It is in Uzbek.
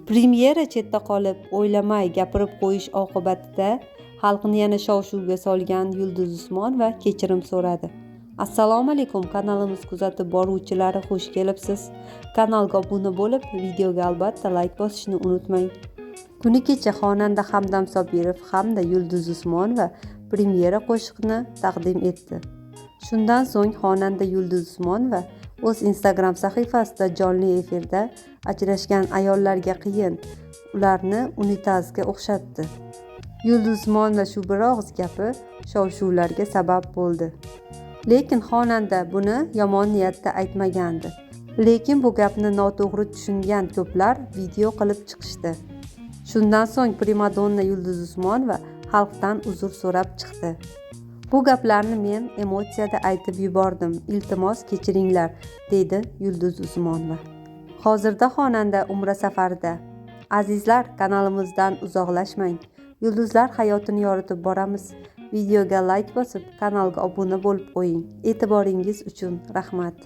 Premyera chetda qolib, o'ylamay gapirib qo'yish oqibatida xalqni yana shov-shuvga solgan Yulduz Usmonova kechirim so'radi. Assalomu alaykum, kanalimiz kuzatib boruvchilari, xush kelibsiz. Kanalga obuna bo'lib, videoga albatta layk bosishni unutmang. Kuni kecha xonanda Hamdam Sobirov hamda Yulduz Usmonova premyera qo'shiqni taqdim etdi. Shundan so'ng xonanda Yulduz Usmonova o'z Instagram sahifasida jonli efirda ajrashgan ayollarga qiyin, ularni unitazga o'xshatdi. Yulduz Usmonova shu bir og'iz gapi shov-shuvlarga sabab bo'ldi. Lekin xonanda buni yomon niyatda aytmagandi. Lekin bu gapni noto'g'ri tushungan ko'plar video qilib chiqishdi. Shundan so'ng primadonna Yulduz Usmonova xalqdan uzr so'rab chiqdi. Bu gaplarni men emotsiyada aytib yubordim. Iltimos kechiringlar, deydi Yulduz Usmonova. Hozirda xonanda umra safarida. Azizlar, kanalimizdan uzoqlashmang. Yulduzlar hayotini yoritib boramiz. Videoga layk bosib, kanalga obuna bo'lib qo'ying. E'tiboringiz uchun rahmat.